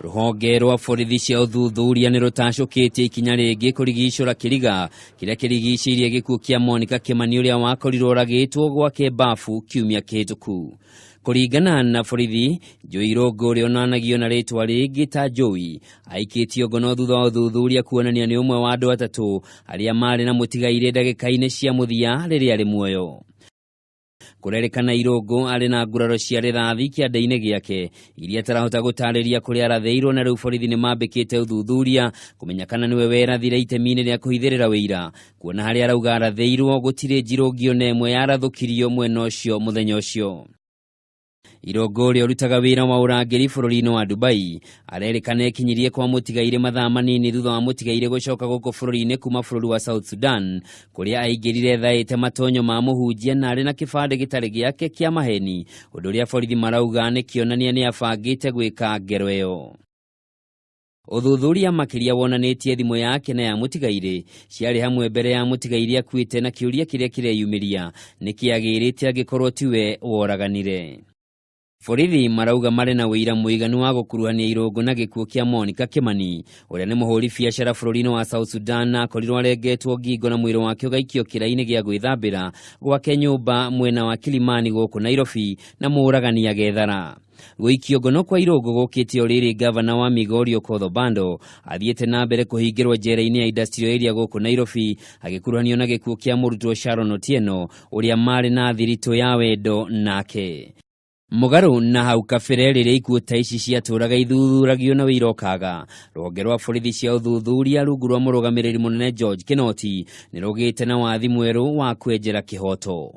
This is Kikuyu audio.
Rũhonge rwa borithi cia ũthuthuria nĩ rũtacũkĩtie ikinya rĩngĩ kũrigicũra kĩriga kĩrĩa kĩrigicĩirie gĩkuũ kĩa Monica Kĩmani ũrĩa wakorirwo oragĩtwo gwake bafu kiumia kĩhĩtũku. Kũringana na borithi, Joey Irũngũ ũrĩa onanagio na rĩtwa rĩngĩ ta Joey aikĩtio ngono thutha wa ũthuthuria kuonania nĩ ũmwe wa andũ atatũ arĩa marĩ na mũtigairĩ ndagĩka-inĩ cia mũthia rĩrĩa arĩ muoyo. Kũrerĩkana Irũngũ arĩ na nguraro cia rĩthathi kĩande-inĩ gĩake iria atarahota gũtarĩria kũrĩa arathĩirwo na rĩu borithi nĩ mambĩkĩte ũthuthuria kũmenya kana nĩwe werathire itemi-inĩ rĩa kũhithĩrĩra ũira kuona harĩa arauga arathĩirwo gũtirĩ njirũngi ona ĩmwe yarathũkirio mwena ũcio mũthenya ũcio. Irũngũ ũrĩa ũrutaga wĩra wa ũrangĩri bũrũri-inĩ wa Dubai arerĩkana ekinyirie kwa mũtigairĩ mathaa manini thutha wa mũtigairĩ gũcoka gũkũ bũrũri-inĩ kuma bũrũri wa South Sudan kũrĩa aingĩrire thaĩte matonyo ma mũhunjia na arĩ na kĩbandĩ gĩtarĩ gĩake kĩa maheni ũndũ ũrĩa borithi marauga nĩ kĩonania nĩ abangĩte gwĩka ngero ĩyo. Ũthuthuria makĩria wonanĩtie thimũ yake na ya mũtigairĩ ciarĩ hamwe mbere ya mũtigairĩ akuĩte na kĩũria kĩrĩa kĩreyumĩria nĩkĩ agĩrĩte angĩkorwo tiwe woraganire. Borithi marauga marĩ na ũira mũiganu wa gũkuruhania Irũngũ na gĩkuũ kĩa Monica Kĩmani ũrĩa nĩ mũhũri biacara bũrũri-inĩ wa South Sudan na akorirwo arengetwo ngingo na mwĩrĩ wake ũgaikio kĩraĩ-inĩ gĩa gwĩthambĩra gwake nyũmba mwena wa Kilimani gũkũ Nairobi na mũũragani agethara. Gũikio ngono kwa Irũngũ gũkĩte o rĩrĩ ngavana wa Migori Okoth Obando athiĩte na mbere kũhingĩrwo njera-inĩ ya Industrial Area gũkũ Nairobi agĩkuruhanio na gĩkuũ kĩa mũrutwo Sharon Otieno ũrĩa marĩ na thiritũ ya wendo nake. Mũgarũ na hau kabere rĩrĩa ikuũ ta ici ciatũraga ithuthuragio na wĩira ũkaga, rũhonge rwa borithi cia ũthuthuria rungu rwa mũrũgamĩrĩri mũnene George Kinoti nĩ rũgĩte na wathi mwerũ wa kwenjera kĩhoto.